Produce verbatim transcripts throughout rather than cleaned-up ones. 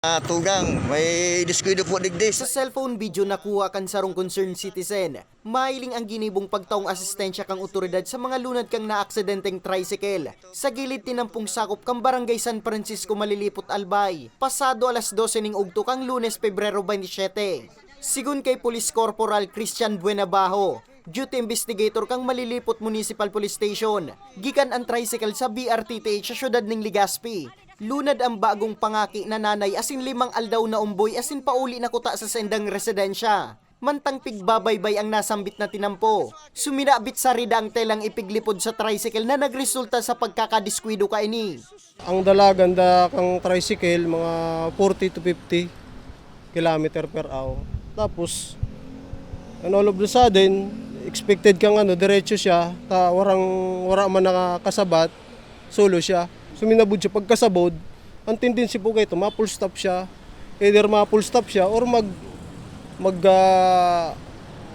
Ah, tugang, may diskuido po digdi. Sa cellphone video na kuha kan sarong concerned citizen, mahiling ang ginibong pagtaong asistensya kan otoridad sa mga lunad kan naaksidenteng tricycle sa gilid tinampong sakop kan Barangay San Francisco, Malilipot, Albay, pasado alas dose ning ugto kan Lunes, Pebrero twenty-seven. Sigon kay Police Corporal Christian Buenabajo, duty investigator kan Malilipot Municipal Police Station, gikan an tricycle sa B R T T H sa siyudad ning Legazpi. Lunad an bagong pangaki na nanay asin limang aldaw na omboy asin pauli na kuta sa saindang residensya. Mantang pigbabaybay ang nasambit na tinampo, suminabit sa rida ang telang ipiglipod sa tricycle na nagresulta sa pagkakadiskwideo kaini. Ang dalagan da kang tricycle, mga forty to fifty kilometer per hour. Tapos, and all of a sudden, expected kang ano, diretso siya, ta warang, wara man nakakasabat, solo siya. Suminabod siya. Pagkasabod, ang tendency po kayo, ma-full stop siya. Either ma-full stop siya or mag, mag, ah,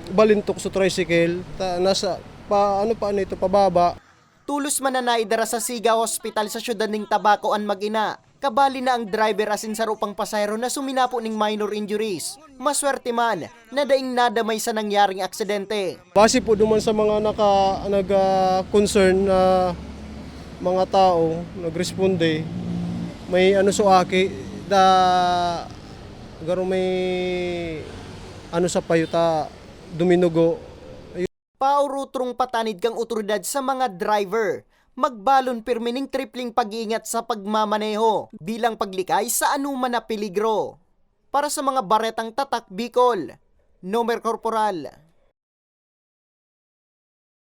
balintok sa tricycle. Ta, nasa, pa, ano pa, ano ito, pababa. Tolos man na naidara sa Siga Hospital sa siyudad ning Tabaco an mag-ina. Kabali na ang driver asin saro pang pasahero na suminapo ning minor injuries. Maswerte man na daing nadamay sa nangyaring aksidente. Base po duman sa mga naka, nag, ah, concern na mga tao, nagresponde, may ano so aki, da, garo may ano sa payo ta, duminugo. Paurutrong patanid kang otoridad sa mga driver, magbalon pirmi ning tripling pag-iingat sa pagmamaneho bilang paglikay sa anuman na peligro. Para sa mga baretang tatak Bicol, Nomer Corporal.